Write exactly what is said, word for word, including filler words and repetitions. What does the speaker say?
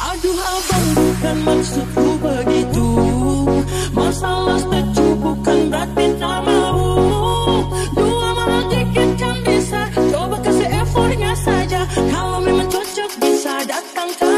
Aduh abang, bukan maksudku begitu. Masalah setuju bukan berarti tak mau. Dua mahal dikit kan bisa. Coba kasih effortnya saja. Kalau memang cocok bisa datang ke